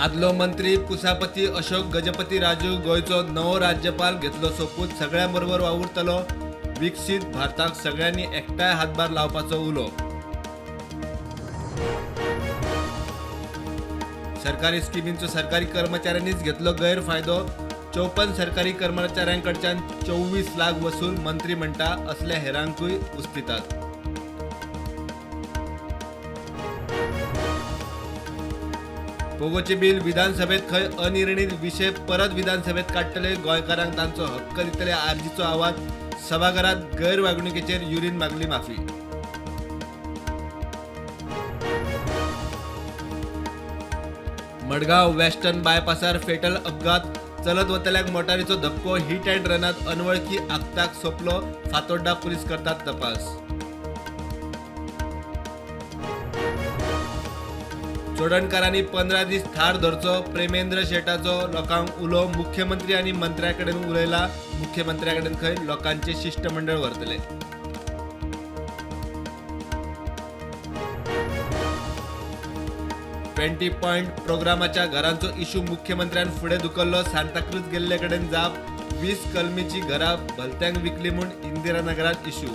आदलो मंत्री पुसापती अशोक गजपती राजू गोंयचो नवो राज्यपाल घेतलो सोपूत. सगळ्यां बरोबर वावुरतलो. विकसीत भारताक सगळ्यांनी एकठांय हातभार लावपाचो उलो. सरकारी स्किमींचो सरकारी कर्मचाऱ्यांनीच घेतलो गैरफायदो. 54 सरकारी कर्मचाऱ्यांकडच्यान 24 लाख वसूल. मंत्री म्हणटा असल्या हेरांकूय उस्तितात. पोगोचे बिल विधानसभेत खंय अनिर्णित विशय परत विधानसभेत काडटले. गोंयकारांक तांचो हक्क दितले. आरजीचो आवाज. सभाघरात गैरवागणुकीचेर युरीन मागली माफी. मडगांव वेस्टर्न बायपासार फेटल अपघात. चलत वतल्याक मोटारीचो धपको. हिट अँड रनात अनवळखी आगताक सोंपलो. फातोड्डा पुलीस करतात तपास. चोडणकारांनी 15 दीस थार धरचो. प्रेमेंद्र शेटाचो लोकांक उलो. मुख्यमंत्री आनी मंत्र्याकडेन उलयला. मुख्यमंत्र्याकडेन खंय लोकांचे शिष्टमंडळ व्हरतले. 20 पॉयंट प्रोग्रामाच्या घरांचो इशू मुख्यमंत्र्यान फुडें धुकल्लो. सांताक्रूज गेल्ले कडेन जाप. 20 कलमीची घरां भलत्यांक विकली म्हूण इंदिरानगरात इशू.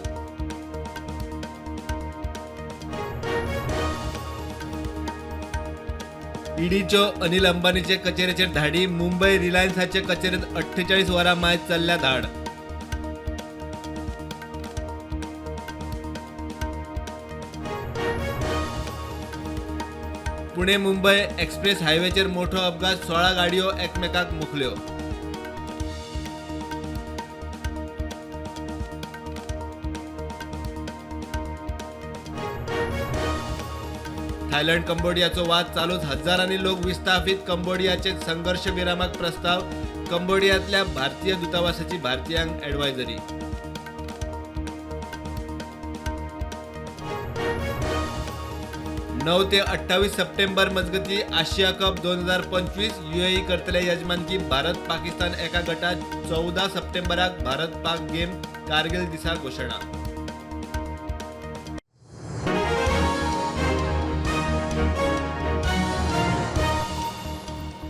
ईडीच्यो अनिल अंबानीचे कचेरेचेर धाडी. मुंबय रिलायन्साचे कचेरेत 48 वरां मायज चल्ल्या धाड. पुणे मुंबय एक्सप्रेस हायवेचेर मोठो अपघात. 16 गाडयो एकमेकाक मुखल्यो. थायलंड कंबोडियाचो वाद चालूच. हजारांनी लोक विस्थापित. कंबोडियाचे संघर्ष विरामाक प्रस्ताव. कंबोडियातल्या भारतीय दूतावासाची भारतीयांक ॲडवायझरी. 9 ते 28 सप्टेंबर मजगती आशिया कप 2025. युएई करतले यजमानकी. भारत पाकिस्तान एका गटात. 14 सप्टेंबराक भारत पाक गेम. कारगिल दिसा घोशणा.